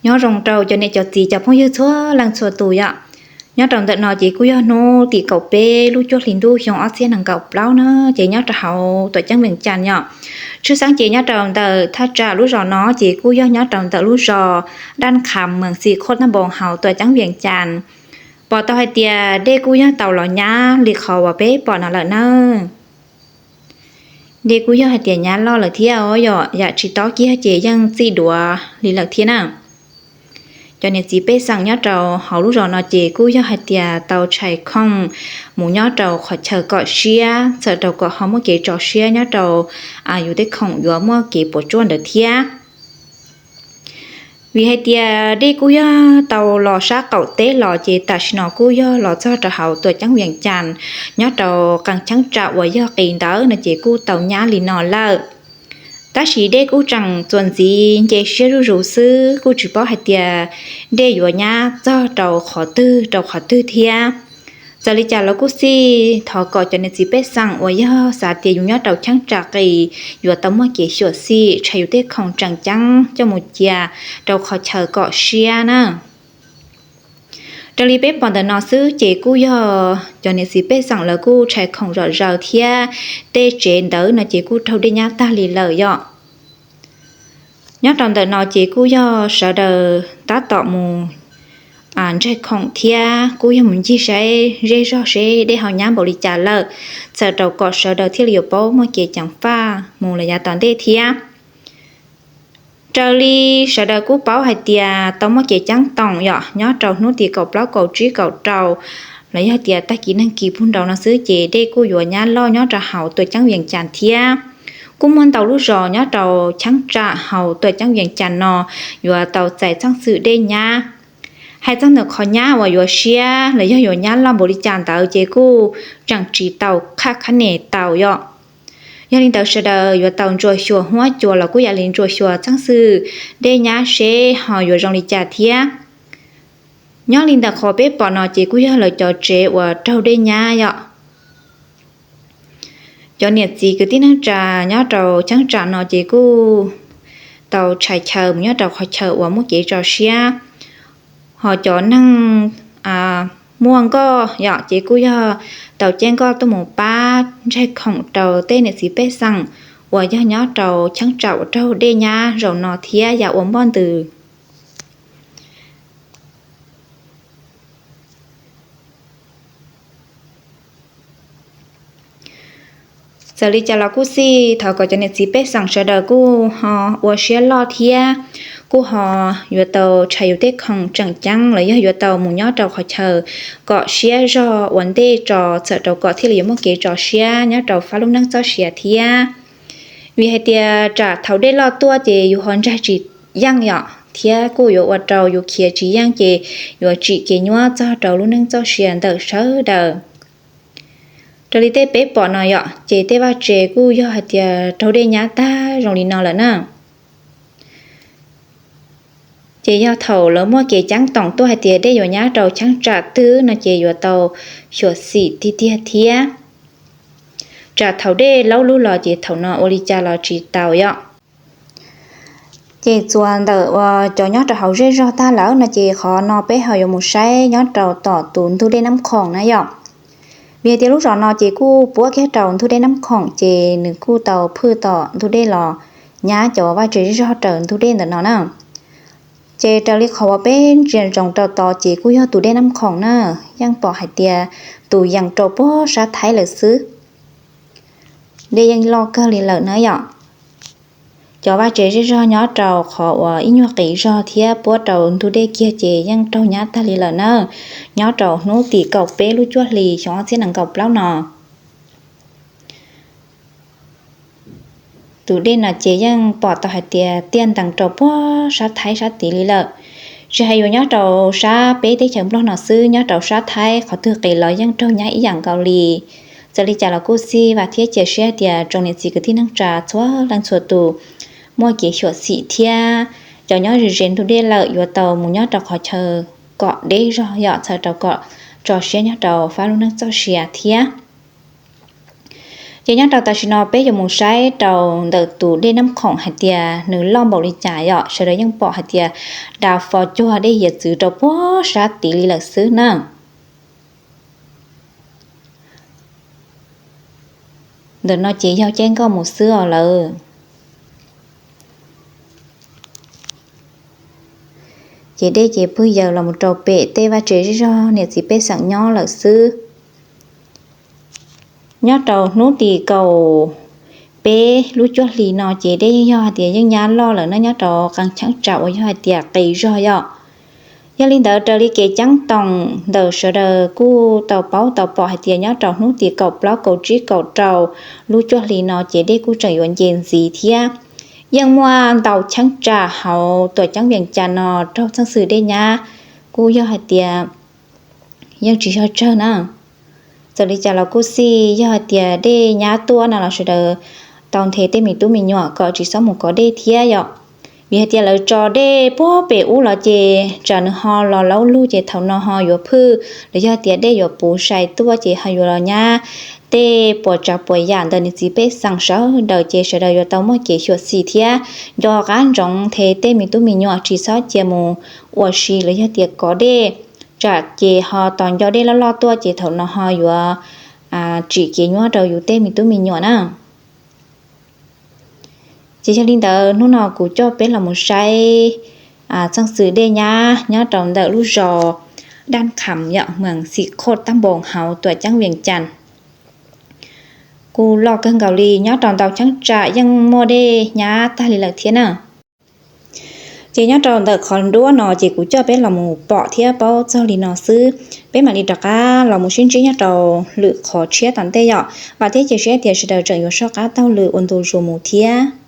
Nyob zoo rau cov niam cov txiv cov phooj ywg txhua leej txhua tus yom. Nyob rau ntawm no ces kuj yog hnub tim kaum peb lub cuaj hli ntuj xyoo ob txhiab nees nkaum plaub na, ces nyob rau hauv tuam ceeb Vias Cas yom. Tshwj xeeb ces nyob rau ntawm thaj tsam lub zos no ces kuj yog nyob rau ntawm lub zos Daj Kham Mees Xi Khoj Naj Npoo hauv tuam ceeb Vias Cas. Pom tau hais tias dej kuj yog tau los nyab li qhov uas peb pom no lawm na. Dej kuj yog hais tias nyab loj lawm thiab os yom, yam tsis tob kiag ces yeej txij duav li lawm thiab na. Cov niam txiv pej xeem nyob rau hauv lub zos no ces kuj yog hais tias tau tshais khoom mus nyob rau qhov chaw kom siab, txhawm rau kom ho muaj kev tso siab nyob rau yus tej khoom yuav muaj kev puas tsuaj ntawd thiab. Vim hais tias dej kuj yog tau los sab qaum teb los ces tam sim no kuj yog los txog rau hauv tuam ceeb Vias Cas, nyob rau qee cheeb tsam uas yog qis ntawd no ces kuj tau nyab li no lawm. Tab sis dej kuj tseem txuas ntxiv nce siab zuj zus xwb, kuj tsis paub hais tias dej yuav nyab txog rau qhov twg rau qhov twg thiab. Txawm li cas los kuj xij thov kom cov niam txiv pej xeem uas yog xav tias yus nyob rau cheeb tsam qis yuav tau muaj kev xyuam xim, tshais yus tej khoom tseem ceeb coj mus cia rau qhov chaw kom siab na. Raws li peb pom ntawm no xwb ces kuj yog cov niam txiv pej xeem lawv kuj tshais khoom zom zaws thiab tej tsev ntawd no ces kuj raug dej nyab tag li lawm yom. Nyob rau ntawm no ces kuj yog sawv daws tab tom mus ntsaig khoom thiab kuj yog mus ncig saib zej zog seb dej ho nyab npaum li cas lawm, txhawm rau kom sawv daws thiaj li yuav paub muaj kev ceev faj mus lawm yav tom ntej thiab. Raws li sawv daws kuj paub hais tias tau muaj kev ceeb toom yom, nyob rau hnub tim kaum plaub kaum tsib kaum rau los yog tias tag kis neeg kis puag nraud no xwb ces dej kuj yuav nyab loj nyob rau hauv tuam ceeb Vias Cas thiab. Kuj muaj ntau lub zos nyob rau cheeb tsam hauv tuam ceeb Vias Cas no yuav tau txais txheej xwm dej nyab. Hais txog ntawm qhov nyab uas yuav siab los yog yuav nyab loj npaum li cas ntawd ces kuj tseem tsis tau qhaj khab nes tau yom. Yog li ntawd sawv daws yuav tau ntsuas xyuas huab cua los kuj yam li ntsuas xyuas txheej xwm dej nyab seb ho yuav zoo li cas thiab. Nyob li ntawm qhov peb pom no ces kuj yog lawv cov tsev uas raug dej nyab yom. Cov niam txiv kwv tij neej tsa nyob rau cheeb tsam no ces kuj tau tshais chaw mus nyob rau qhov chaw uas muaj kev tso siab. Ho cov neeg muaj nkoj yom ces kuj yog tau caij nkoj tuaj mus pab ntsaig khoom rau tej niam txiv pej xeem uas yog nyob rau cheeb tsam uas raug dej nyab zaum no thiab yav ua npoj ntws. Txawm li cas los kuj xij thov kom cov niam txiv pej xeem sawv daws kuj ho ua siab loj thiab kuj ho yuav tau tshais yus tej khoom tseem ceeb los yog yuav tau mus nyob rau qhov chaw kom siab zog ua ntej tso, txhawm rau kom thiaj li yuav muaj kev tso siab nyob rau fab lub neej txoj sia thiab. Vim hais tias tsam thaum dej loj tuaj ces yus ho ntsaig tsis yeej yom, thiab kuj yuav ua rau yus khiav tsis yeej ces yuav tsim kev nyuaj txog rau lub neej txoj sia ntawm sawv daws. Raws li tej peb pom no yom ces tej vaj tse kuj yog hais tias raug dej nyab tag zoo li no lawm na. Ces yog thaum lawv muaj kev ceeb toom tuaj hais tias dej yuav nyab rau cheeb tsam twg no ces yuav tau xyuam xim tiag tiag thiab. Tsam thaum dej laub lug los ces thaum no ua li cas los tsis tau yom. Ces txuas ntawm uas cov nyob rau hauv zej zog tag lawm no ces qhov no peb ho yuav mus saib nyob rau tom tus ntug dej Nab Khoom na yom. Vim hais tias lub zos no ces kuj puab kiag rau ntug dej Nab Khoom ces nws kuj tau phwj tom ntug dej los nyab cov vaj tse zej zog raws ntug dej ntawm no na. Ces raws li qhov uas peb ntsia ntsoov rau tod ces kuj yog tus dej Nab Khoom na, yeej pom hais tias tus yees rau puag sab Thaib lawm xwb. Dej yeej loj kawg li lawm na yom. Cov vaj tse zej zog nyob rau qhov uas ib nyuag qis zog thiab puab rau ntug dej kiag ces yeej raug nyab tag li lawm na, nyob rau hnub tim kaum peb lub cuaj hli xyoo ob txhiab nees nkaum plaub no. Tus dej no ces yeej pom tau hais tias tiaj ntees rau puag sab Thaib sab tid li lawm. Tsis hais yuav nyob rau sab peb teb chaws Nplog no xwb, nyob rau sab Thaib qhov twg qis los yeej raug nyab ib yam nkaus li. Txawm li cas los kuj xij vam thiab cia siab tias tsoom niam txiv kwv tij neej tsa txhua leej txhua tus muaj kev xyuam xim thiab cov nyob ze ze ntug dej lawm yuav tau mus nyob rau qhov chaw kom deb zog yom, txhawm rau kom tso siab nyob rau fab lub neej txoj sia thiab. Ces nyob rau tam sim no peb yuav mus saib rau ntawm tus dej Nab Khoom hais tias nws loj npaum li cas yom. Sawv daws yeej pom hais tias da fo cuag dej hiav txwv rau puag sab tid li lawm xwb na. Ntawm no ces yog caij nkoj mus xwb os lawm. Ces dej ces pwg yaws los mus rau pem tej vaj tsev zej zog niam txiv pej xeem nyob lawm xwb. Nyob rau hnub tim kaum peb lub cuaj hli no ces dej yeej yog hais tias yeej nyab loj lawm na, nyob rau qee cheeb tsam uas yog hais tias qis zog yom. Yog li ntawd raws li kev ceeb toom ntawm sawv daws kuj tau paub tau pom hais tias nyob rau hnub tim kaum plaub kaum tsib kaum rau lub cuaj hli no ces dej kuj tseem yuav nce ntxiv thiab. Yeej muaj ntau cheeb tsam hauv tuam ceeb Vias Cas no raug txheej xwm dej nyab kuj yog hais tias yeej tsis yog tsawg na. Txawm li cas los kuj xij, yog hais tias dej nyab tuaj no los sawv daws tau nthe tej me tub me nyuam kom tsis txhob mus kov dej thiab yom. Vim hais tias lawv tso dej puag pem ub los ces tsam nws ho los laub lug ces thaum no ho yuav phwj, los yog tias dej yuav puv sai tuaj ces ho yuav los nyab tej puas tsav puas yam ntawm niam txiv pej xeem sawv daws ces sawv daws yuav tau muaj kev xyuam xim thiab nco qab ntsoov nthe tej me tub me nyuam tsis txhob cia mus ua si los yog tias kov dej, tsam ces ho tos nco dej loj loj tuaj ces thaum no ho yuav tsim kev nyuaj rau yus tej me tub me nyuam na. Ces yog li ntawd hnub no kuv coj peb los mus saib txheej xwm dej nyab nyob rau ntawm lub zos Daj Kham yom, moos Xim Khoj Tab Npoos hauv tuam ceeb Vias Cas. Kuj loj kawg nkaus li, nyob rau ntau cheeb tsam yeej muaj dej nyab tag li lawm thiab na. Ces nyob rau ntawm qhov nruab no ces kuv coj peb los mus pom thiab paub txog li no xwb. Peb mam li rov qab los mus sib ntsib nyob rau lwm qhov tshiab tom ntej yom. Vam thiab cia siab tias sawv daws tseem yuav soj qab taug lw ua ntu zus mus thiab.